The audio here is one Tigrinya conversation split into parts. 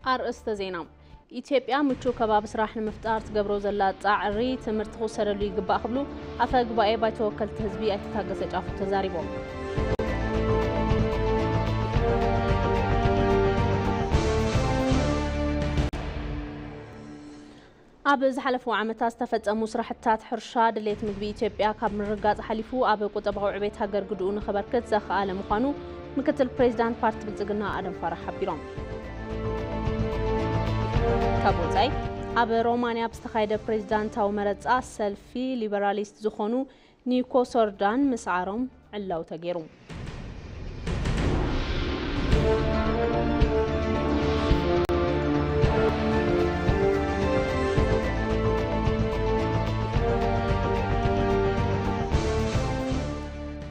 ኣርእስተ ዜና። ኢትዮጵያ ምቹው ከባቢ ስራሕ ንምፍጣር ትገብሮ ዘላ ጻዕሪ ትምህርቲ ክውሰደሉ ይግባእ ክብሉ ኣፈ ጉባኤ ባይቶ ወከልቲ ህዝቢ ኣይተ ታገሰ ጫፎ ተዛሪቦም። ኣብ ዝሓለፉ ዓመታት ዝተፈጸሙ ስራሕትታት ሕርሻ ድሌት ምግቢ ኢትዮጵያ ካብ ምርጋጽ ሓሊፉ ኣብ ቁጠባዊ ዕቤት ሃገር ግድኡ ንኸበርክት ዘኽኣለ ምዃኑ ምክትል ፕሬዚዳንት ፓርቲ ብልጽግና ኣደም ፋራህ ሓቢሮም። ካብ ወጻኢ፣ ኣብ ሮማንያ ብዝተኻየደ ፕሬዚዳንታዊ መረጻ ሰልፊ ሊበራሊስት ዝኾኑ ኒኮ ሶርዳን ምስዓሮም ዕላዊ ተገይሩ።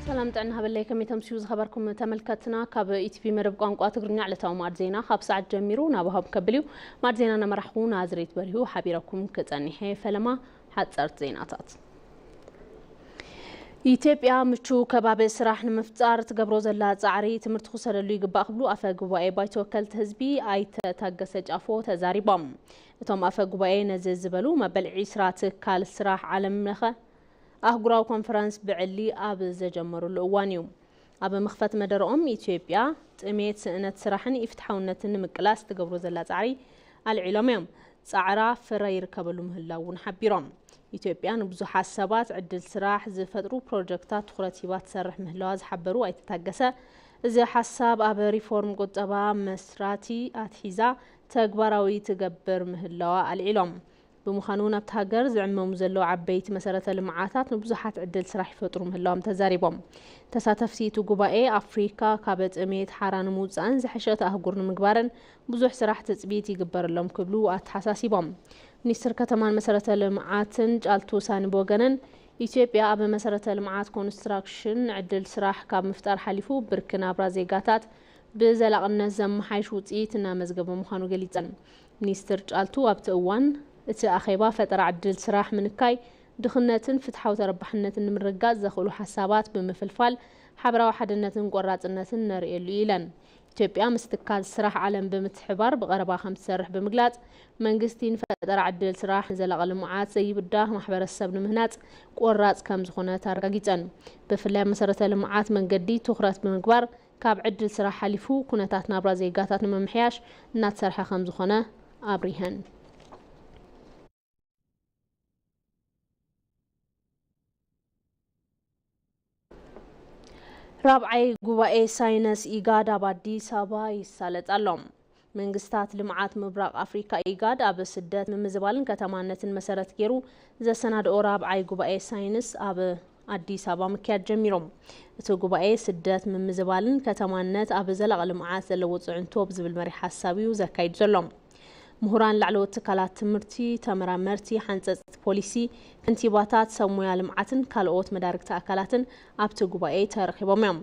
ሰላም ጥዕና ሃበለይ፣ ከመይ ተምስዩ ዝኸበርኩም ተመልከትና። ካብ ኢቲቪ መደብ ቋንቋ ትግርኛ ዕለታዊ ማዕድ ዜና ካብ ሰዓት ጀሚሩ ናብ ሃብ ከብል እዩ። ማዕድ ዜና እናመራሕኹ ናዝሬት በሪሁ ሓቢረኩም ክጸኒሐ። ፈለማ ሓጸርቲ ዜናታት። ኢትዮጵያ ምቹው ከባቢ ስራሕ ንምፍጣር ትገብሮ ዘላ ጻዕሪ ትምህርቲ ክውሰደሉ ይግባእ ክብሉ ኣፈ ጉባኤ ባይቶ ወከልቲ ህዝቢ ኣይተ ታገሰ ጫፎ ተዛሪቦም። እቶም ኣፈ ጉባኤ ነዚ ዝበሉ መበል ዒስራ ትካል ስራሕ ዓለም ለኸ ኣህጉራዊ ኮንፈረንስ ብዕሊ ኣብ ዘጀመሩሉ እዋን እዩ። ኣብ መኽፈት መደረኦም ኢትዮጵያ ጥሜት፣ ስእነት ስራሕን ኢፍትሓውነትን ንምቅላስ ትገብሮ ዘላ ጻዕሪ ኣልዒሎም እዮም። ጻዕራ ፍረ ይርከበሉ ምህላው እውን ሓቢሮም። ኢትዮጵያ ንብዙሓት ሰባት ዕድል ስራሕ ዝፈጥሩ ፕሮጀክታት ትኹረት ሂባ ትሰርሕ ምህላዋ ዝሓበሩ ኣይተ ታገሰ፣ እዚ ሓሳብ ኣብ ሪፎርም ቁጠባ መስራቲ ኣትሒዛ ተግባራዊ ትገብር ምህላዋ ኣልዒሎም። ብምዃኑ እውን ኣብቲ ሃገር ዝዕመሙ ዘለዉ ዓበይቲ መሰረተ ልምዓታት ንብዙሓት ዕድል ስራሕ ይፈጥሩ ምህላዎም ተዛሪቦም። ተሳተፍቲ እቲ ጉባኤ ኣፍሪካ ካብ ጥሜት ሓራ ንምውፃእን ዝሐሸት ኣህጉር ንምግባርን ብዙሕ ስራሕ ትፅቢት ይግበረሎም ክብሉ ኣተሓሳሲቦም። ሚኒስትር ከተማን መሰረተ ልምዓትን ጫልቱ ሳኒ ብወገነን ኢትዮጵያ ኣብ መሰረተ ልምዓት ኮንስትራክሽን ዕድል ስራሕ ካብ ምፍጣር ሓሊፉ ብርኪ ናብራ ዜጋታት ብዘላቕነት ዘመሓይሽ ውፅኢት እናመዝገበ ምዃኑ ገሊፀን። ሚኒስትር ጫልቱ ኣብቲ እዋን እቲ ኣኼባ ፈጠራ ዕድል ስራሕ ምንካይ፣ ድኽነትን ፍትሓዊ ተረባሕነትን ንምርጋፅ ዘኽእሉ ሓሳባት ብምፍልፋል ሓበራዊ ሓድነትን ቆራፅነትን ነርእየሉ እዩ ኢለን። ኢትዮጵያ ምስ ትካል ስራሕ ዓለም ብምትሕባር ብቐረባ ከም ትሰርሕ ብምግላፅ፣ መንግስቲ ንፈጠራ ዕድል ስራሕ፣ ንዘላቒ ልምዓት ዘይብዳህ ማሕበረሰብ ንምህናፅ ቆራፅ ከም ዝኾነት ኣረጋጊፀን። ብፍላይ ኣብ መሰረተ ልምዓት መንገዲ ትኹረት ብምግባር ካብ ዕድል ስራሕ ሓሊፉ ኩነታት ናብራ ዜጋታት ንምምሕያሽ እናተሰርሐ ከም ዝኾነ ኣብሪሀን። ራብዓይ ጉባኤ ሳይነስ ኢጋድ ኣብ ኣዲስ ኣበባ ይሳለጥ ኣሎ። መንግስታት ልምዓት ምብራቕ ኣፍሪካ ኢጋድ ኣብ ስደት ምምዝባልን ከተማነትን መሰረት ገይሩ ዘሰናድኦ ራብዓይ ጉባኤ ሳይንስ ኣብ ኣዲስ ኣበባ ምክያድ ጀሚሮም። እቲ ጉባኤ ስደት ምምዝባልን ከተማነት ኣብ ዘላቒ ልምዓት ዘለዎ ፅዕንቶ ብዝብል መሪሕ ሓሳብ እዩ ዘካይድ ዘሎ። ምሁራን ላዕለዎት ትካላት ትምህርቲ፣ ተመራመርቲ፣ ሓንፀፅቲ ፖሊሲ፣ ከንቲባታት፣ ሰብ ሞያ ልምዓትን ካልኦት መዳርግቲ ኣካላትን ኣብቲ ጉባኤ ተረኺቦም እዮም።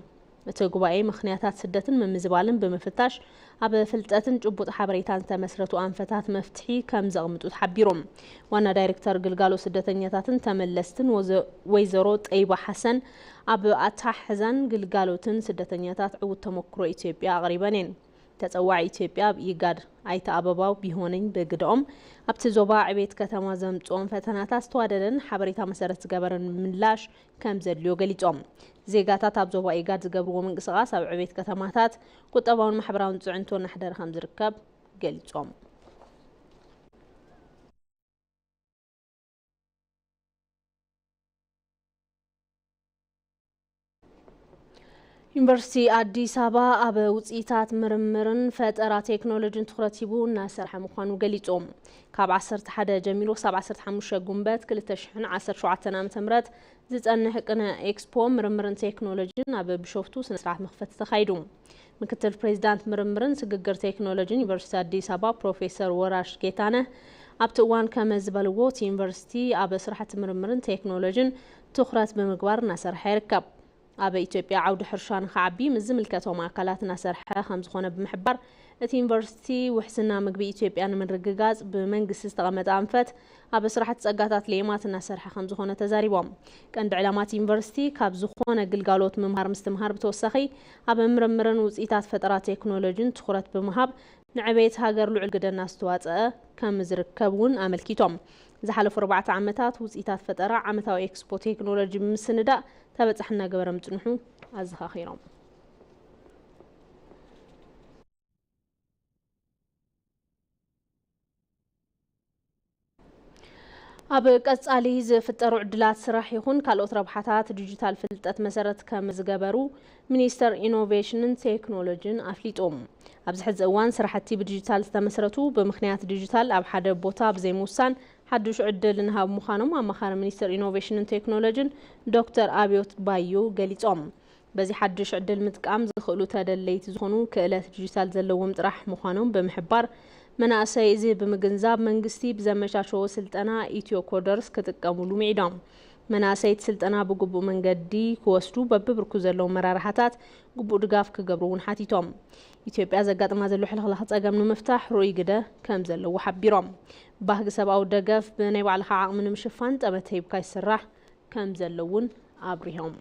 እቲ ጉባኤ ምኽንያታት ስደትን ምምዝባልን ብምፍታሽ ኣብ ፍልጠትን ጭቡጥ ሓበሬታን ዝተመስረቱ ኣንፈታት መፍትሒ ከም ዘቕምጡ ተሓቢሩ። ዋና ዳይሬክተር ግልጋሎት ስደተኛታትን ተመለስትን ወዘ-፣ ወይዘሮ ጠይባ ሓሰን ኣብ ኣተሓሕዛን ግልጋሎትን ስደተኛታት ዕዉት ተመክሮ ኢትዮጵያ ኣቕሪበን እየን። ተጸዋዒ ኢትዮጵያ ኣብ ኢጋድ ኣይተ ኣበባው ቢሆነኝ ብግደኦም፣ ኣብቲ ዞባ ዕቤት ከተማ ዘምጽኦም ፈተናታት ዝተዋደደን ሓበሬታ መሰረት ዝገበረን ምላሽ ከም ዘድልዮ ገሊጾም። ዜጋታት ኣብ ዞባ ኢጋድ ዝገብርዎ ምንቅስቓስ ኣብ ዕቤት ከተማታት ቁጠባውን ማሕበራውን ጽዕንቶ እናሕደረ ከም ዝርከብ ገሊጾም። ዩኒቨርሲቲ ኣዲስ ኣበባ ኣብ ውፅኢታት ምርምርን ፈጠራ ቴክኖሎጂን ትኹረት ሂቡ እናሰርሐ ምዃኑ ገሊጹ። ካብ ዓሰርተ ሓደ ጀሚሩ ክሳብ ዓሰርተ ሓሙሽተ ጉንበት ክልተ ሽሕን ዓሰርተ ሸውዓተን ዓመተ ምህረት ዝጸንሕ ቅነ ኤክስፖ ምርምርን ቴክኖሎጂን ኣብ ቢሾፍቱ ስነ ስርዓት መኽፈቲ ተኻይዱ። ምክትል ፕሬዚዳንት ምርምርን ስግግር ቴክኖሎጂን ዩኒቨርሲቲ ኣዲስ ኣበባ ፕሮፌሰር ወራሽ ጌታነህ ኣብቲ እዋን ከም ዝበልዎ፣ እቲ ዩኒቨርሲቲ ኣብ ስራሕቲ ምርምርን ቴክኖሎጂን ትኹረት ብምግባር እናሰርሐ ይርከብ። ኣብ ኢትዮጵያ ዓውዲ ሕርሻ ንኽዓቢ ምስ ዝምልከቶም ኣካላት እናሰርሐ ከም ዝኾነ ብምሕባር፣ እቲ ዩኒቨርሲቲ ውሕስና ምግቢ ኢትዮጵያ ንምርግጋጽ ብመንግስቲ ዝተቐመጠ ኣንፈት ኣብ ስራሕቲ ጸጋታት ሌማት እናሰርሐ ከም ዝኾነ ተዛሪቦም። ቀንዲ ዕላማ እቲ ዩኒቨርሲቲ ካብ ዝኾነ ግልጋሎት ምምሃር ምስትምሃር ብተወሳኺ ኣብ ምርምርን ውጽኢታት ፈጠራ ቴክኖሎጂን ትኹረት ብምሃብ ንዕቤት ሃገር ልዑል ግደ እናስተዋጸአ ከም ዝርከብ እውን ኣመልኪቶም። ዝሓለፉ ኣርባዕተ ዓመታት ውጽኢታት ፈጠራ ዓመታዊ ኤክስፖ ቴክኖሎጂ ብምስንዳእ ተበጻሒ እናገበረ ምጽንሑ ኣዘኻኺሮም። ኣብ ቀጻሊ ዝፍጠሩ ዕድላት ስራሕ ይኹን ካልኦት ረብሓታት ዲጂታል ፍልጠት መሰረት ከም ዝገበሩ ሚኒስተር ኢኖቬሽንን ቴክኖሎጂን ኣፍሊጡ። ኣብዚ ሕዚ እዋን ስራሕቲ ብዲጂታል ዝተመስረቱ ብምኽንያት ዲጂታል ኣብ ሓደ ቦታ ብዘይምውሳን ሓዱሽ ዕድል ንሃብ ምዃኖም ኣማኻሪ ሚኒስተር ኢኖቬሽንን ቴክኖሎጂን ዶክተር ኣብዮት ባዩ ገሊጾም። በዚ ሓድሽ ዕድል ምጥቃም ዝኽእሉ ተደለይቲ ዝኾኑ ክእለት ዲጂታል ዘለዎም ጥራሕ ምዃኖም ብምሕባር፣ መናእሰይ እዚ ብምግንዛብ መንግስቲ ብዘመቻቸዎ ስልጠና ኢትዮ ኮደርስ ክጥቀሙሉ ምዒዶም። መናእሰይ እቲ ስልጠና ብግቡእ መንገዲ ክወስዱ በብብርኩ ዘለዉ መራርሓታት ግቡእ ድጋፍ ክገብሩ እውን ሓቲቶም። ኢትዮጵያ ዘጋጥማ ዘሎ ሕልኽላኽ ጸገም ንምፍታሕ ርኡይ ግደ ከም ዘለዎ ሓቢሮም። ባህጊ ሰብኣዊ ደገፍ ብናይ ባዕልኻ ዓቕሚ ንምሽፋን ጠመተ ሂብካ ይስራሕ ከም ዘሎ እውን ኣብሪሆም።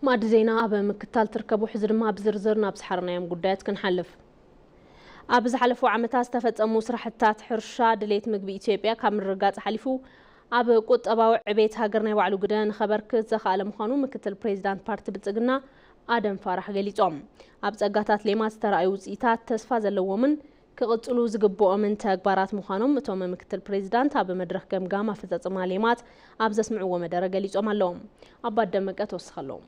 ማዕዲ ዜና ኣብ ምክታል ትርከቡ። ሕዚ ድማ ብዝርዝር ናብ ዝሓርናዮም ጉዳያት ክንሓልፍ። ኣብ ዝሓለፉ ዓመታት ዝተፈጸሙ ስራሕትታት ሕርሻ ድሌት ምግቢ ኢትዮጵያ ካብ ምርጋጽ ሓሊፉ ኣብ ቁጠባዊ ዕቤት ሃገር ናይ ባዕሉ ግደ ንኸበርክት ዘኽኣለ ምዃኑ ምክትል ፕሬዚዳንት ፓርቲ ብልጽግና ኣደም ፋራሕ ገሊጾም። ኣብ ጸጋታት ሌማት ዝተረኣዩ ውጽኢታት ተስፋ ዘለዎምን ክቕጽሉ ዝግብኦምን ተግባራት ምዃኖም እቶም ምክትል ፕሬዚዳንት ኣብ መድረኽ ገምጋም ኣፈጻጽማ ሌማት ኣብ ዘስምዕዎ መደረ ገሊጾም ኣለዉ። ኣባት ደመቀ ተወስኸሎም።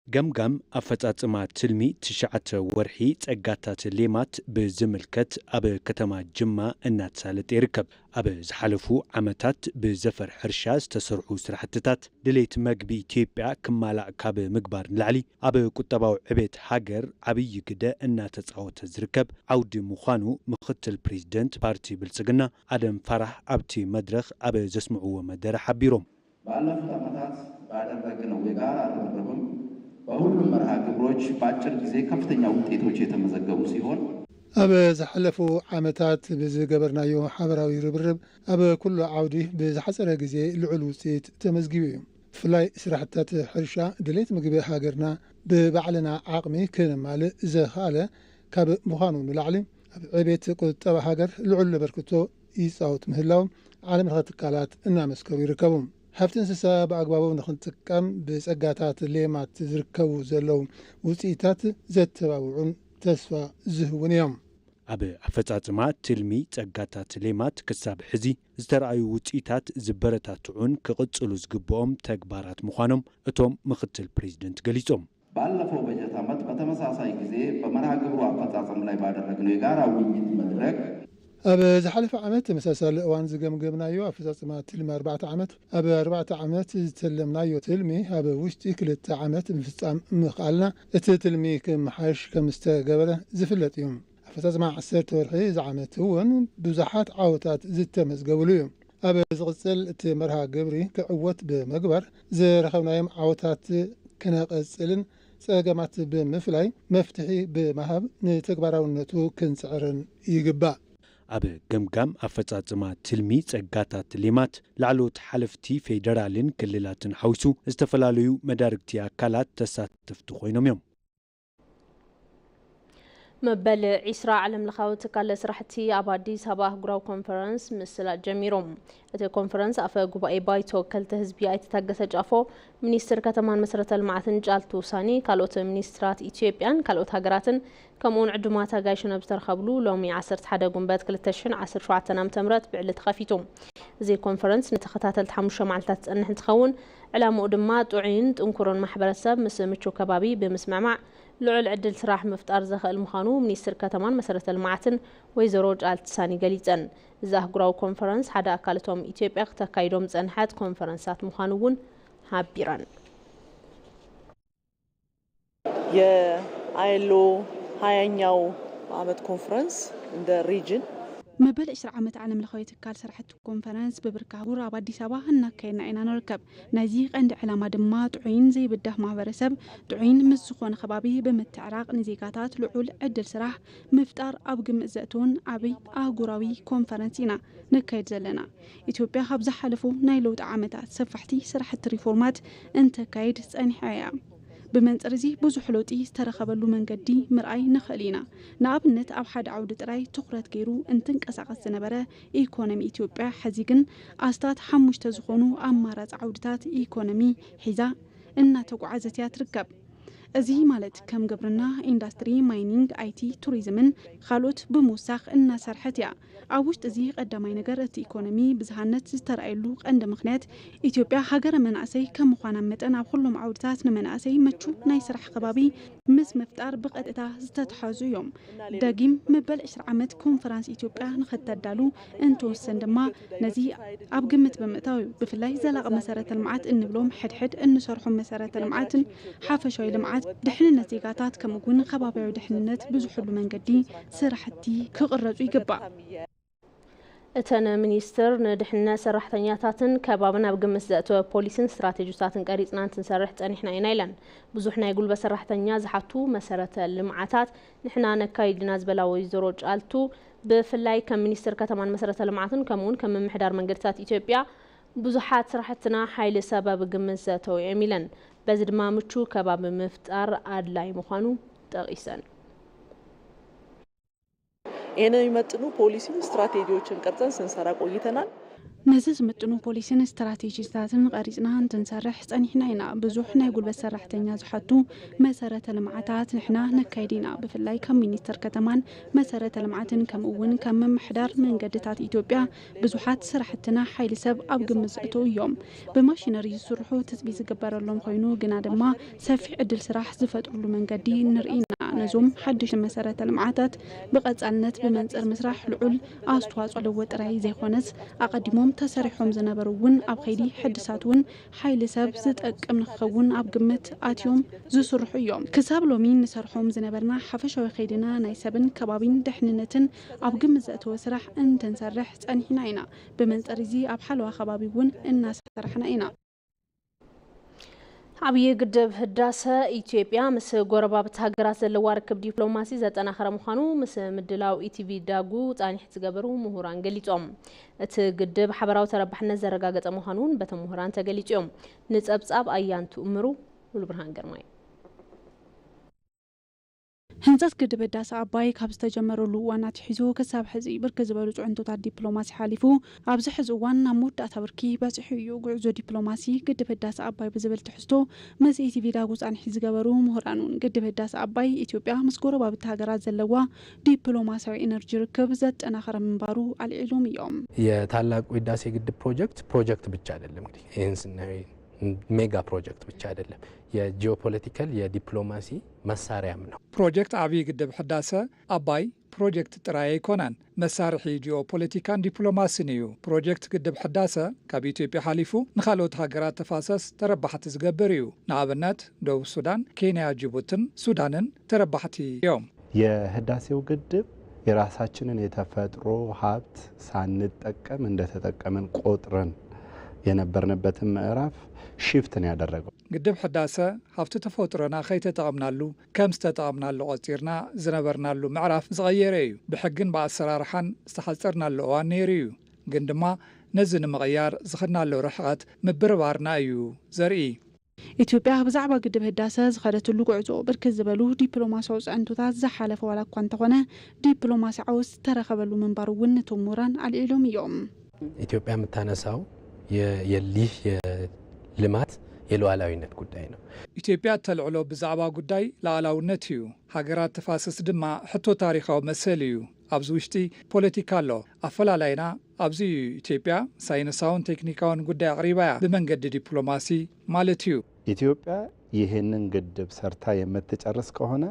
ገምጋም ኣፈጻጽማ ትልሚ ትሽዓተ ወርሒ ጸጋታት ሌማት ብዝምልከት ኣብ ከተማ ጅማ እናተሳለጠ ይርከብ። ኣብ ዝሓለፉ ዓመታት ብዘፈር ሕርሻ ዝተሰርሑ ስራሕትታት ድሌት መግቢ ኢትዮጵያ ክማላእ ካብ ምግባር ንላዕሊ ኣብ ቁጠባዊ ዕቤት ሃገር ዓብዪ ግደ እናተጻወተ ዝርከብ ዓውዲ ምዃኑ ምኽትል ፕሬዚደንት ፓርቲ ብልጽግና ኣደም ፋራሕ ኣብቲ መድረኽ ኣብ ዘስምዕዎ መደረ ሓቢሮም። ባለፉት ዓመታት ባደረግነው የጋራ ርብርብም በሁሉም መርሃ ግብሮች በአጭር ጊዜ ከፍተኛ ውጤቶች የተመዘገቡ ሲሆን፣ ኣብ ዝሓለፉ ዓመታት ብዝገበርናዮ ሓበራዊ ርብርብ ኣብ ኩሉ ዓውዲ ብዝሓፀረ ግዜ ልዑል ውፅኢት ተመዝጊቡ እዩ። ብፍላይ ስራሕትታት ሕርሻ ድሌት ምግቢ ሃገርና ብባዕልና ዓቕሚ ክነማልእ ዘኽኣለ ካብ ምዃኑ ንላዕሊ ኣብ ዕቤት ቁጠባ ሃገር ልዑል ኣበርክቶ ይፃወት ምህላው ዓለም ለኸ ትካላት እናመስከሩ ይርከቡ። ሃፍቲ እንስሳ ብኣግባቡ ንክንጥቀም ብፀጋታት ሌማት ዝርከቡ ዘለዉ ውፅኢታት ዘተባብዑን ተስፋ ዝህቡን እዮም። ኣብ ኣፈፃፅማ ትልሚ ፀጋታት ሌማት ክሳብ ሕዚ ዝተረኣዩ ውፅኢታት ዝበረታትዑን ክቕፅሉ ዝግብኦም ተግባራት ምዃኖም እቶም ምኽትል ፕሬዚደንት ገሊፆም። ባለፈው በጀት ዓመት በተመሳሳይ ጊዜ በመርሃ ግብሩ አፈጻጸም ላይ ባደረግነው የጋራ ውይይት መድረክ፣ ኣብ ዝሓለፈ ዓመት ተመሳሳሊ እዋን ዝገምገምናዮ ኣፈጻጽማ ትልሚ ኣርባዕተ ዓመት፣ ኣብ ኣርባዕተ ዓመት ዝተለምናዮ ትልሚ ኣብ ውሽጢ ክልተ ዓመት ምፍጻም ምኽኣልና እቲ ትልሚ ክመሓየሽ ከም ዝተገበረ ዝፍለጥ እዩ። ኣፈጻጽማ ዓሰርተ ወርሒ እዚ ዓመት እውን ብዙሓት ዓወታት ዝተመዝገብሉ እዩ። ኣብ ዝቕጽል እቲ መርሃ ግብሪ ክዕወት ብምግባር ዝረኸብናዮም ዓወታት ክነቐጽልን ጸገማት ብምፍላይ መፍትሒ ብምሃብ ንተግባራውነቱ ክንጽዕርን ይግባእ። ኣብ ገምጋም ኣፈጻጽማ ትልሚ ጸጋታት ሌማት ላዕለዎት ሓለፍቲ ፌደራልን ክልላትን ሓዊሱ ዝተፈላለዩ መዳርግቲ ኣካላት ተሳተፍቲ ኮይኖም እዮም። መበል ዒስራ ዓለም ለኻዊ ትካለ ስራሕቲ ኣብ ኣዲስ ኣበባ ኣህጉራዊ ኮንፈረንስ ምስላጥ ጀሚሩ። እቲ ኮንፈረንስ ኣፈ ጉባኤ ባይቶ ወከልቲ ህዝቢ ኣይተ ታገሰ ጫፎ፣ ሚኒስትር ከተማን መሰረተ ልምዓትን ጫልቱ ሳኒ፣ ካልኦት ሚኒስትራት ኢትዮጵያን ካልኦት ሃገራትን ከምኡውን ዕዱማት ኣጋይሽን ኣብ ዝተረኸብሉ ሎሚ ዓሰርተ ሓደ ጉንበት ክልተ ሽሕን ዓሰርተ ሸውዓተን ዓመተ ምህረት ብዕሊ ተኸፊቱ። እዚ ኮንፈረንስ ንተኸታተልቲ ሓሙሽተ መዓልታት ዝጸንሕ እንትኸውን ዕላምኡ ድማ ጥዑይን ጥንኩርን ማሕበረሰብ ምስ ምቹው ከባቢ ብምስምዕማዕ ልዑል ዕድል ስራሕ ምፍጣር ዘኽእል ምዃኑ ሚኒስትር ከተማን መሰረተ ልምዓትን ወይዘሮ ጫልቲ ሳኒ ገሊፀን። እዚ ኣህጉራዊ ኮንፈረንስ ሓደ ኣካል እቶም ኢትዮጵያ ክተካይዶም ዝፀንሐት ኮንፈረንሳት ምዃኑ እውን ሓቢረን። የአይሎ ሃያኛው ዓመት ኮንፈረንስ እንደ ሪጅን መበል ዕስራ ዓመት ዓለም ለኻዊ ትካል ስራሕቲ ኮንፈረንስ ብብርኪ ኣህጉር ኣብ ኣዲስ ኣበባ እናካየድና ኢና ንርከብ። ናይዚ ቀንዲ ዕላማ ድማ ጥዑይን ዘይብዳህ ማህበረሰብ፣ ጥዑይን ምስ ዝኾነ ከባቢ ብምትዕራቕ ንዜጋታት ልዑል ዕድል ስራሕ ምፍጣር ኣብ ግምት ዘእትውን ዓብይ ኣህጉራዊ ኮንፈረንስ ኢና ነካይድ ዘለና። ኢትዮጵያ ኣብ ዝሓለፉ ናይ ለውጢ ዓመታት ሰፋሕቲ ስራሕቲ ሪፎርማት እንተካይድ ጸኒሓ እያ። ብመንጽር እዚ ብዙሕ ለውጢ ዝተረኸበሉ መንገዲ ምርኣይ ንኽእል ኢና። ንኣብነት ኣብ ሓደ ዓውዲ ጥራይ ትኹረት ገይሩ እንትንቀሳቐስ ዝነበረ ኢኮኖሚ ኢትዮጵያ ሕዚ ግን ኣስታት ሓሙሽተ ዝኾኑ ኣማራጺ ዓውድታት ኢኮኖሚ ሒዛ እናተጓዓዘት እያ ትርከብ። እዚ ማለት ከም ግብርና፣ ኢንዳስትሪ፣ ማይኒንግ፣ ኣይቲ፣ ቱሪዝምን ካልኦት ብምውሳኽ እናሰርሐት እያ። ኣብ ውሽጢ እዚ ቀዳማይ ነገር እቲ ኢኮኖሚ ብዝሃነት ዝተራእየሉ ቀንዲ ምኽንያት ኢትዮጵያ ሃገረ መናእሰይ ከም ምዃና መጠን ኣብ ኩሎም ዓውድታት ንመናእሰይ ምቹ ናይ ስራሕ ከባቢ ምስ ምፍጣር ብቐጥታ ዝተተሓዙ እዮም። ደጊም መበል ዕስራ ዓመት ኮንፈራንስ ኢትዮጵያ ንኸተዳሉ እንትወሰን ድማ ነዚ ኣብ ግምት ብምእታው እዩ። ብፍላይ ዘላቒ መሰረተ ልምዓት እንብሎም ሕድሕድ እንሰርሖም መሰረተ ልምዓትን ሓፈሻዊ ልምዓት፣ ድሕንነት ዜጋታት ከምኡ እውን ከባቢያዊ ድሕንነት ብዙሕሉ መንገዲ ስራሕቲ ክቕረጹ ይግባእ። እተን ሚኒስትር ንድሕነት ሰራሕተኛታትን ከባብን ኣብ ግምት ዘእተወ ፖሊሲን ስትራቴጂታትን ቀሪጽና እንትንሰርሕ ጸኒሕና ኢና ኢለን። ብዙሕ ናይ ጉልበት ሰራሕተኛ ዝሓቱ መሰረተ ልምዓታት ንሕና ነካይድና ዝበላ ወይዘሮ ጫልቱ፣ ብፍላይ ከም ሚኒስትር ከተማን መሰረተ ልምዓትን ከምኡውን ከም ምምሕዳር መንገድታት ኢትዮጵያ ብዙሓት ስራሕትና ሓይሊ ሰብ ኣብ ግምት ዘእተው እዮም ኢለን። በዚ ድማ ምቹ ከባቢ ምፍጣር ኣድላይ ምዃኑ ጠቒሰን። ይህንን የሚመጥኑ ፖሊሲን ስትራቴጂዎችን ቀርጸን ስንሰራ ቆይተናል። ነዚ ዝምጥኑ ፖሊሲን ስትራቴጂታትን ቀሪጽና እንትንሰርሕ ጸኒሕና ኢና። ብዙሕ ናይ ጉልበት ሰራሕተኛ ዝሓቱ መሰረተ ልምዓታት ንሕና ነካይድ ኢና። ብፍላይ ካብ ሚኒስቴር ከተማን መሰረተ ልምዓትን ከምኡ እውን ካብ ምምሕዳር መንገድታት ኢትዮጵያ ብዙሓት ስራሕትና ሓይሊ ሰብ ኣብ ግምት ዘእተው እዮም። ብማሽነሪ ዝስርሑ ትጽቢት ዝግበረሎም ኮይኑ ግና ድማ ሰፊሕ ዕድል ስራሕ ዝፈጥሩሉ መንገዲ ንርኢ ኢና። ነዞም ሓድሽ መሰረተ ልምዓታት ብቐጻልነት ብመንጽር ምስራሕ ልዑል ኣስተዋጽኦ ኣለዎ ጥራይ ዘይኮነስ ኣቐዲሞም ተሰሪሖም ዝነበሩ እውን ኣብ ከይዲ ሕድሳት እውን ሓይሊ ሰብ ዝጠቅም ንክኸውን ኣብ ግምት ኣትዮም ዝስርሑ እዮም። ክሳብ ሎሚ ንሰርሖም ዝነበርና ሓፈሻዊ ከይድና ናይ ሰብን ከባቢን ድሕንነትን ኣብ ግምት ዘእተወ ስራሕ እንትንሰርሕ ጸኒሕና ኢና። ብመንጽር እዚ ኣብ ሓለዋ ከባቢ እውን እናሰራሕና ኢና። ዓብዪ ግድብ ህዳሰ ኢትዮጵያ ምስ ጎረባብቲ ሃገራት ዘለዋ ርክብ ዲፕሎማሲ ዘጠናኸረ ምዃኑ ምስ ምድላው ኢቲቪ ዳጉ ጻኒሕት ዝገበሩ ምሁራን ገሊጾም። እቲ ግድብ ሓበራዊ ተረባሕነት ዘረጋገጸ ምዃኑ እውን በቶም ምሁራን ተገሊጹ እዮም። ንጸብጻብ ኣያንቱ እምሩ፣ ሙሉብርሃን ግርማይ። ህንጸት ግድብ ህዳሰ ኣባይ ካብ ዝተጀመረሉ እዋን ኣትሒዙ ክሳብ ሕዚ ብርክት ዝበሉ ጽዕንቶታት ዲፕሎማሲ ሓሊፉ ኣብዚ ሕዚ እዋን ናብ መወዳእታ ብርኪ በጺሑ እዩ። ጉዕዞ ዲፕሎማሲ ግድብ ህዳሰ ኣባይ ብዝብል ትሕዝቶ ምስ ኢቲቪ ዳጉ ጻንሒ ዝገበሩ ምሁራን እውን ግድብ ህዳሰ ኣባይ ኢትዮጵያ ምስ ጎረባብቲ ሃገራት ዘለዋ ዲፕሎማሲያዊ ኤነርጂ ርክብ ዘጠናኸረ ምንባሩ ኣልዒሎም እዮም። የታላቁ ህዳሴ ግድብ ፕሮጀክት ፕሮጀክት ብቻ አይደለም። እንግዲህ ይህን ስናይ ሜጋ ፕሮጀክት ብቻ አይደለም፣ የጂኦፖለቲካል የዲፕሎማሲ መሳሪያም ነው። ፕሮጀክት ዓብዪ ግድብ ሕዳሰ ኣባይ ፕሮጀክት ጥራይ ኣይኮነን፣ መሳርሒ ጂኦፖለቲካን ዲፕሎማሲን እዩ። ፕሮጀክት ግድብ ሕዳሰ ካብ ኢትዮጵያ ሓሊፉ ንኻልኦት ሃገራት ተፋሰስ ተረባሕቲ ዝገብር እዩ። ንኣብነት ደቡብ ሱዳን፣ ኬንያ፣ ጅቡትን ሱዳንን ተረባሕቲ እዮም። የህዳሴው ግድብ የራሳችንን የተፈጥሮ ሀብት ሳንጠቀም እንደተጠቀምን ቆጥረን የነበርንበትን ምዕራፍ ሺፍትን ያደረገው። ግድብ ሕዳሰ ሃብቲ ተፈጥሮና ከይተጠቐምናሉ ከም ዝተጠቐምናሉ ቆጺርና ዝነበርናሉ ምዕራፍ ዝቐየረ እዩ። ብሕግን ብኣሰራርሓን ዝተሓጸርናሉ እዋን ነይሩ እዩ። ግን ድማ ነዚ ንምቕያር ዝኸድናሉ ርሕቐት ምብርባርና እዩ ዘርኢ። ኢትዮጵያ ብዛዕባ ግድብ ህዳሰ ዝኸደትሉ ጉዕዞ ብርክት ዝበሉ ዲፕሎማሲያዊ ጽዕንቶታት ዝሓለፈ ዋላ እኳ እንተኾነ ዲፕሎማሲ ዓወት ዝተረኸበሉ ምንባሩ እውን እቶም ምሁራን ኣልዒሎም እዮም። ኢትዮጵያ የምታነሳው የሊህ የልማት የሉዓላዊነት ጉዳይ ነው። ኢትዮጵያ እተልዕሎ ብዛዕባ ጉዳይ ሉዓላውነት እዩ። ሃገራት ተፋሰስ ድማ ሕቶ ታሪኻዊ መሰል እዩ። ኣብዚ ውሽጢ ፖለቲካ ኣሎ። ኣፈላላይና ኣብዚ እዩ። ኢትዮጵያ ሳይንሳውን ቴክኒካውን ጉዳይ ኣቕሪባ እያ፣ ብመንገዲ ዲፕሎማሲ ማለት እዩ። ኢትዮጵያ ይህንን ግድብ ሰርታ የምትጨርስ ከሆነ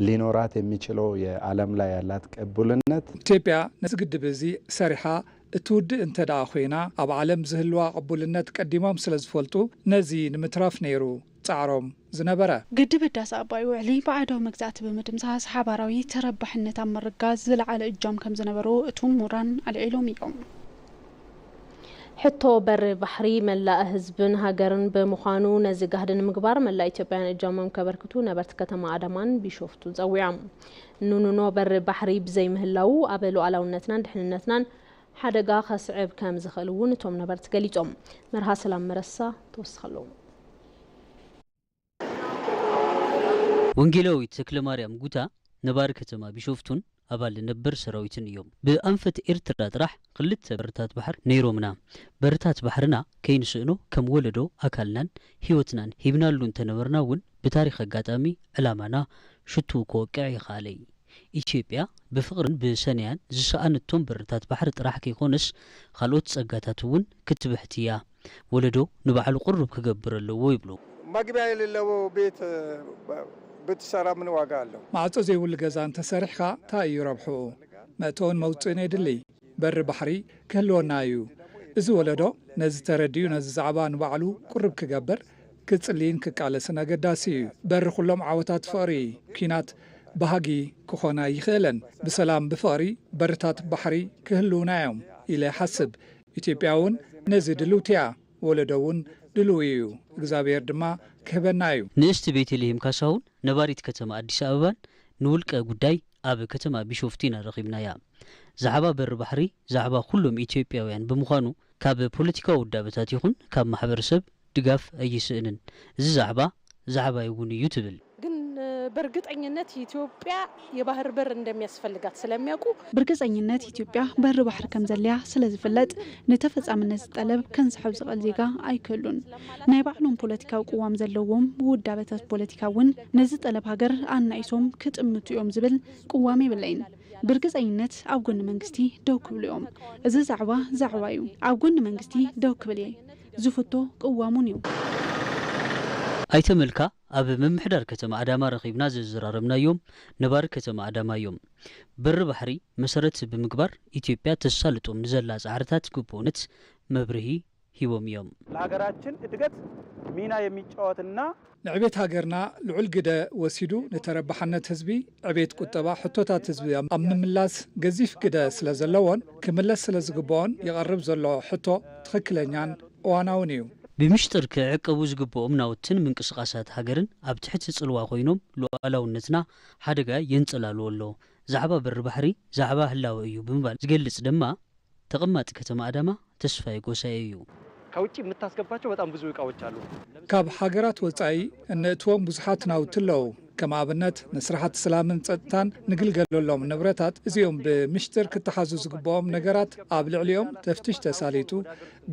ሊኖራት የሚችለው የዓለም ላይ ያላት ቅቡልነት ኢትዮጵያ ነዚ ግድብ እዚ ሰሪሓ እትውድእ እንተ ደኣ ኮይና ኣብ ዓለም ዝህልዋ ቅቡልነት ቀዲሞም ስለ ዝፈልጡ ነዚ ንምትራፍ ነይሩ። ጻዕሮም ዝነበረ። ግድብ ህዳሰ ኣባይ ውዕሊ ባዕዳዊ መግዛእቲ ብምድምሳስ ሓባራዊ ተረባሕነት ኣብ ምርጋዝ ዝለዓለ እጃም ከም ዝነበሮ እቶም ምሁራን ኣልዒሎም እዮም። ሕቶ በሪ ባሕሪ መላእ ህዝብን ሃገርን ብምዃኑ ነዚ ጋህዲ ንምግባር መላእ ኢትዮጵያውያን እጃሞም ከበርክቱ ነበርቲ ከተማ ኣዳማን ቢሾፍቱን ጸዊዖም። ኑኑኖ በሪ ባሕሪ ብዘይምህላዉ ኣብ ሉዓላውነትናን ድሕንነትናን ሓደጋ ከስዕብ ከም ዝኽእል እውን እቶም ነበርቲ ገሊጾም። መርሃ ሰላም መረሳ ተወስኸሎም። ወንጌላዊት ተክለማርያም ጉታ ነባሪ ከተማ ቢሾፍቱን ኣባል ነበር ሰራዊትን እዮም። ብኣንፈት ኤርትራ ጥራሕ ክልተ በርታት ባሕር ነይሮምና። በርታት ባሕርና ከይንስእኖ ከም ወለዶ ኣካልናን ህይወትናን ሂብናሉ እንተነበርና እውን ብታሪኽ ኣጋጣሚ ዕላማና ሽቱ ክወቅዕ ይኸኣለይ። ኢትዮጵያ ብፍቕርን ብሰነያን ዝሰኣነቶም በርታት ባሕሪ ጥራሕ ከይኮነስ ካልኦት ጸጋታት እውን ክትብሕት እያ። ወለዶ ንባዕሉ ቅሩብ ክገብር ኣለዎ ይብሉ። መግቢያ የሌለው ቤት ብትሰራ ምን ዋጋ አለው? ማዕጾ ዘይብሉ ገዛ እንተሰሪሕኻ እንታይ እዩ ረብሕኡ? መእተውን መውጽእን የድሊ። በሪ ባሕሪ ክህልወና እዩ። እዚ ወለዶ ነዚ ተረዲኡ ነዚ ዛዕባ ንባዕሉ ቅሩብ ክገብር ክጽልይን ክቃለስን ኣገዳሲ እዩ። በሪ ኩሎም ዓወታት ፍቕሪ እዩ። ኲናት ባህጊ ክኾን ኣይኽእልን። ብሰላም ብፍቕሪ በርታት ባሕሪ ክህልውና እዮም ኢለ ይሓስብ። ኢትዮጵያ እውን ነዚ ድልውቲ እያ። ወለዶ እውን ድልው እዩ። እግዚኣብሔር ድማ ክህበና እዩ። ንእስቲ ቤተልሔም ካሳሁን ነባሪት ከተማ ኣዲስ ኣበባን ንውልቀ ጉዳይ ኣብ ከተማ ቢሾፍቱ ኢና ረኺብናያ። ዛዕባ በሪ ባሕሪ ዛዕባ ኩሎም ኢትዮጵያውያን ብምዃኑ ካብ ፖለቲካዊ ውዳበታት ይኹን ካብ ማሕበረሰብ ድጋፍ ኣይስእንን። እዚ ዛዕባ ዛዕባይ እውን እዩ ትብል። ግን በእርግጠኝነት ኢትዮጵያ የባህር በር እንደሚያስፈልጋት ስለሚያውቁ ብርግጸኝነት ኢትዮጵያ በሪ ባሕሪ ከም ዘድልያ ስለ ዝፍለጥ ንተፈጻምነት እዚ ጠለብ ከንስሕብ ዝኽእል ዜጋ ኣይክህሉን። ናይ ባዕሎም ፖለቲካዊ ቅዋም ዘለዎም ውዳበታት ፖለቲካ እውን ነዚ ጠለብ ሃገር ኣናኢሶም ክጥምቱ እዮም ዝብል ቅዋም የብለይን። ብርግጸኝነት ኣብ ጎኒ መንግስቲ ደው ክብሉ እዮም። እዚ ዛዕባ ዛዕባ እዩ። ኣብ ጎኒ መንግስቲ ደው ክብል እየ ዝፍቶ ቅዋሙን እዩ። ኣይተ መልካ ኣብ ምምሕዳር ከተማ ኣዳማ ረኺብና ዘዘራረብናዮም ነባሪ ከተማ ኣዳማ እዮም። በሪ ባሕሪ መሰረት ብምግባር ኢትዮጵያ ተሳልጦም ንዘላ ጻዕርታት ግቡእነት መብርሂ ሂቦም እዮም። ለሀገራችን እድገት ሚና የሚጫወትና ንዕቤት ሃገርና ልዑል ግደ ወሲዱ ንተረባሕነት ህዝቢ፣ ዕቤት ቁጠባ፣ ሕቶታት ህዝቢ ኣብ ምምላስ ገዚፍ ግደ ስለ ዘለዎን ክምለስ ስለ ዝግብኦን ይቐርብ ዘሎ ሕቶ ትኽክለኛን እዋናውን እዩ። ብምሽጥር ክዕቀቡ ዝግብኦም ናውትን ምንቅስቓሳት ሃገርን ኣብ ትሕቲ ጽልዋ ኮይኖም ሉዓላውነትና ሓደጋ የንጸላልዎ ኣሎ። ዛዕባ በሪ ባሕሪ ዛዕባ ህላወ እዩ ብምባል ዝገልጽ ድማ ተቐማጢ ከተማ ኣዳማ ተስፋዬ ጎሳኤ እዩ። ከውጭ የምታስገባቸው በጣም ብዙ እቃዎች አሉ። ካብ ሃገራት ወጻኢ እነእትዎም ብዙሓት ናውቲ ኣለዉ። ከም ኣብነት ንስራሕቲ ሰላምን ጸጥታን ንግልገለሎም ንብረታት እዚኦም ብምሽጥር ክተሓዙ ዝግብኦም ነገራት ኣብ ልዕሊኦም ተፍትሽ ተሳሊጡ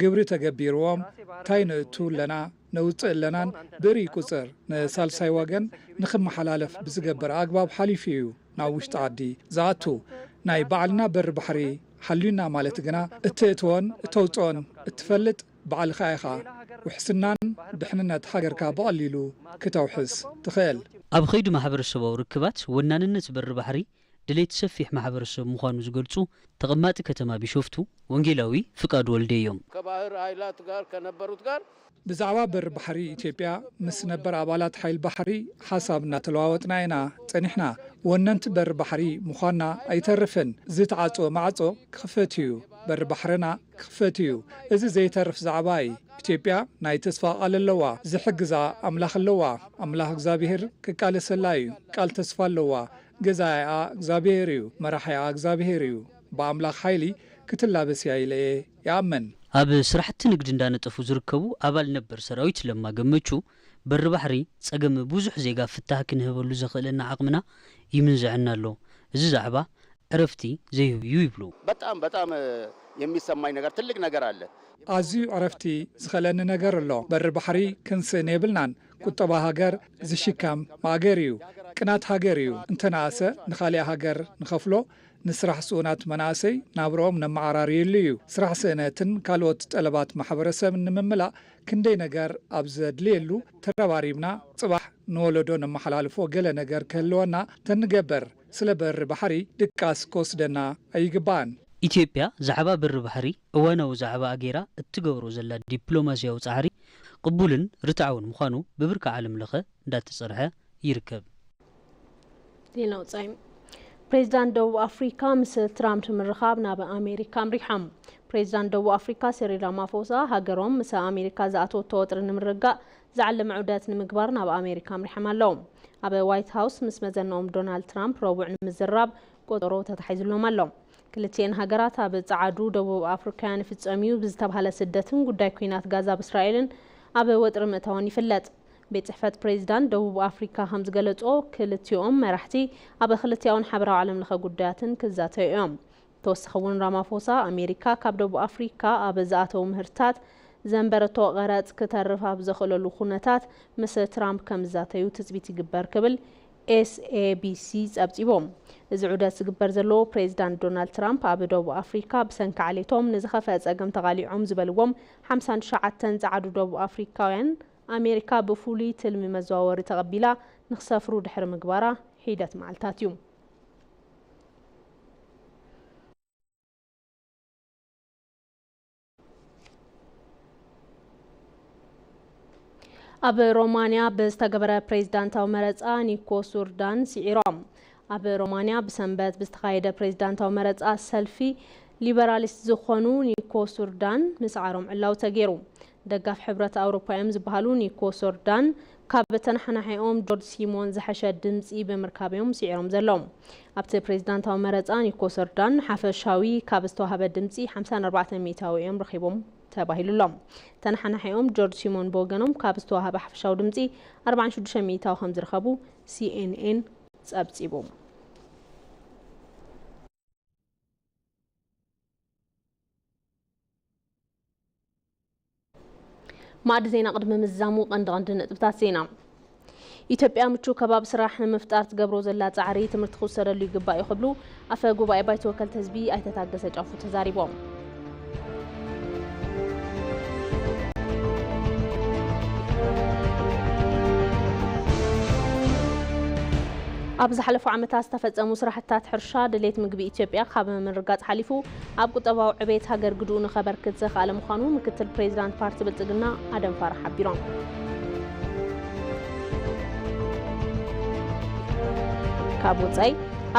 ግብሪ ተገቢርዎም እንታይ ነእቱ ኣለና ነውጽእ ኣለናን ብርኢ ቁጽር ንሳልሳይ ወገን ንኽመሓላለፍ ብዝገብር ኣግባብ ሓሊፉ እዩ ናብ ውሽጢ ዓዲ ዝኣቱ። ናይ ባዕልና በሪ ባሕሪ ሓልዩና ማለት ግና እተእትዎን እተውጽኦን እትፈልጥ ባዕልኻ ኢኻ። ውሕስናን ድሕንነት ሃገርካ ብቐሊሉ ክተውሕስ ትኽእል። ኣብ ኸይዲ ማሕበረሰባዊ ርክባት ወናንነት በሪ ባሕሪ ድሌት ሰፊሕ ማሕበረሰብ ምዃኑ ዝገልጹ ተቐማጢ ከተማ ቢሾፍቱ ወንጌላዊ ፍቃዱ ወልዴ እዮም። ከባህር ኃይላት ጋር ከነበሩት ጋር ብዛዕባ በሪ ባሕሪ ኢትዮጵያ ምስ ነበር ኣባላት ሓይል ባሕሪ ሓሳብ እናተለዋወጥና ኢና ጸኒሕና። ወነንቲ በሪ ባሕሪ ምዃንና ኣይተርፍን። ዝተዓጽወ ማዕጾ ክኽፈት እዩ። በሪ ባሕርና ክኽፈት እዩ። እዚ ዘይተርፍ ዛዕባ እዩ። ኢትዮጵያ ናይ ተስፋ ቃል ኣለዋ። ዝሕግዛ ኣምላኽ ኣለዋ። ኣምላኽ እግዚኣብሔር ክቃለሰላ እዩ። ቃል ተስፋ ኣለዋ። ገዛኢኣ እግዚኣብሔር እዩ። መራሒኣ እግዚኣብሔር እዩ። ብኣምላኽ ሓይሊ ክትላበስ እያ ኢለ እየ ይኣምን። ኣብ ስራሕቲ ንግዲ እንዳነጠፉ ዝርከቡ ኣባል ነበር ሰራዊት ለማ ገመቹ በሪ ባሕሪ ጸገም ብዙሕ ዜጋ ፍታህ ክንህበሉ ዘኽእለና ዓቕምና ይምንዝዐና ኣሎ። እዚ ዛዕባ ዕረፍቲ ዘይህብ እዩ ይብሉ። በጣም በጣም የሚሰማኝ ነገር ትልቅ ነገር አለ። ኣዝዩ ዕረፍቲ ዝኸለኒ ነገር ኣሎ። በሪ ባሕሪ ክንስእን የብልናን። ቁጠባ ሃገር ዝሽከም ማእገር እዩ። ቅናት ሃገር እዩ። እንተነኣሰ ንኻሊእ ሃገር ንኸፍሎ ንስራሕ ስኡናት መናእሰይ ናብርኦም ነመዓራርየሉ እዩ። ስራሕ ስእነትን ካልኦት ጠለባት ማሕበረሰብን ንምምላእ ክንደይ ነገር ኣብ ዘድልየሉ ተረባሪብና ጽባሕ ንወለዶ ነመሓላልፎ ገለ ነገር ክህልወና ተንገብር ስለ በሪ ባሕሪ ድቃስ ክወስደና ኣይግባእን። ኢትዮጵያ ዛዕባ በሪ ባሕሪ እዋናዊ ዛዕባኣ ገይራ እትገብሮ ዘላ ዲፕሎማሲያዊ ጻዕሪ ቅቡልን ርትዓውን ምዃኑ ብብርኪ ዓለም ለኸ እንዳተጸርሐ ይርከብ። ዜና ወጻኢ። ፕሬዚዳንት ደቡብ ኣፍሪካ ምስ ትራምፕ ምርኻብ ናብ ኣሜሪካ ኣምሪሖም። ፕሬዚዳንት ደቡብ ኣፍሪካ ሲሪል ራማፎሳ ሃገሮም ምስ ኣሜሪካ ዝኣተወቶ ወጥሪ ንምርጋእ ዝዓለመ ዑደት ንምግባር ናብ ኣሜሪካ ኣምሪሖም ኣለዉ። ኣብ ዋይት ሃውስ ምስ መዘንኦም ዶናልድ ትራምፕ ረቡዕ ንምዝራብ ቆጠሮ ተታሒዙሎም ኣሎ። ክልቲኤን ሃገራት ኣብ ጸዓዱ ደቡብ ኣፍሪካውያን ይፍጸም እዩ ብዝተባሃለ ስደትን ጉዳይ ኲናት ጋዛ ብእስራኤልን ኣብ ወጥሪ ምእታወን ይፍለጥ። ቤት ጽሕፈት ፕሬዚዳንት ደቡብ ኣፍሪካ ከም ዝገለጾ፣ ክልቲኦም መራሕቲ ኣብ ክልቲኣውን ሓበራዊ ዓለም ለኸ ጉዳያትን ክዛተዩ እዮም። ተወሳኺ እውን ራማፎሳ፣ ኣሜሪካ ካብ ደቡብ ኣፍሪካ ኣብ ዝኣተዉ ምህርትታት ዘንበረቶ ቀረጽ ክተርፍ ኣብ ዘኽእለሉ ኩነታት ምስ ትራምፕ ከም ዝዛተዩ ትጽቢት ይግበር ክብል ኤስኤቢሲ ጸብጺቡ። እዚ ዑደት ዝግበር ዘሎ ፕሬዚዳንት ዶናልድ ትራምፕ ኣብ ደቡብ ኣፍሪካ ብሰንኪ ዓሌቶም ንዝኸፍአ ጸገም ተቓሊዖም ዝበልዎም ሓምሳን ትሽዓተን ጸዓዱ ደቡብ ኣፍሪካውያን ኣሜሪካ ብፍሉይ ትልሚ መዘዋወሪ ተቐቢላ ንክሰፍሩ ድሕሪ ምግባራ ሒደት መዓልታት እዩ። ኣብ ሮማንያ ብዝተገበረ ፕሬዚዳንታዊ መረጻ ኒኮ ሱርዳን ስዒሮም። ኣብ ሮማንያ ብሰንበት ብዝተኻየደ ፕሬዚዳንታዊ መረጻ ሰልፊ ሊበራሊስት ዝኾኑ ኒኮ ሱርዳን ምስዓሮም ዕላዊ ተገይሩ። ደጋፍ ሕብረት ኣውሮፓ እዮም ዝበሃሉ ኒኮ ሶርዳን ካብ ተነሓናሒኦም ጆርጅ ሲሞን ዝሐሸ ድምፂ ብምርካብ እዮም ስዒሮም ዘለዉ። ኣብቲ ፕሬዚዳንታዊ መረፃ ኒኮ ሶርዳን ሓፈሻዊ ካብ ዝተዋህበ ድምፂ ሓምሳን ኣርባዕተን ሚእታዊ እዮም ረኺቦም ተባሂሉ ኣሎ። ተነሓናሒኦም ጆርጅ ሲሞን ብወገኖም ካብ ዝተዋህበ ሓፈሻዊ ድምፂ ኣርባዓን ሽዱሽተ ሚእታዊ ከም ዝረኸቡ ሲኤንኤን ፀብፂቡ። ማዕዲ ዜና ቅድሚ ምዝዛሙ ቀንዲ ቀንዲ ነጥብታት ዜና። ኢትዮጵያ ምቹው ከባቢ ስራሕ ንምፍጣር ትገብሮ ዘላ ጻዕሪ ትምህርቲ ክውሰደሉ ይግባእ እዩ ክብሉ ኣፈ ጉባኤ ባይቶ ወከልቲ ህዝቢ ኣይተ ታገሰ ጫፉ ተዛሪቦም። ኣብ ዝሓለፉ ዓመታት ዝተፈጸሙ ስራሕትታት ሕርሻ ድሌት ምግቢ ኢትዮጵያ ካብ ምርጋጽ ሓሊፉ ኣብ ቁጠባዊ ዕቤት ሃገር ግድኡ ንኸበርክት ዘኽኣለ ምዃኑ ምክትል ፕሬዚዳንት ፓርቲ ብልጽግና ኣደም ፋራሕ ሓቢሮም። ካብ ወጻኢ፣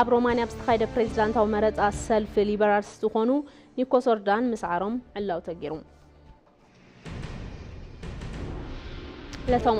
ኣብ ሮማንያ ብዝተኻየደ ፕሬዚዳንታዊ መረጻ ሰልፊ ሊበራልስ ዝኾኑ ኒኮ ሶርዳን ምስዓሮም ዕላዊ ተገይሩ። ዕለታዊ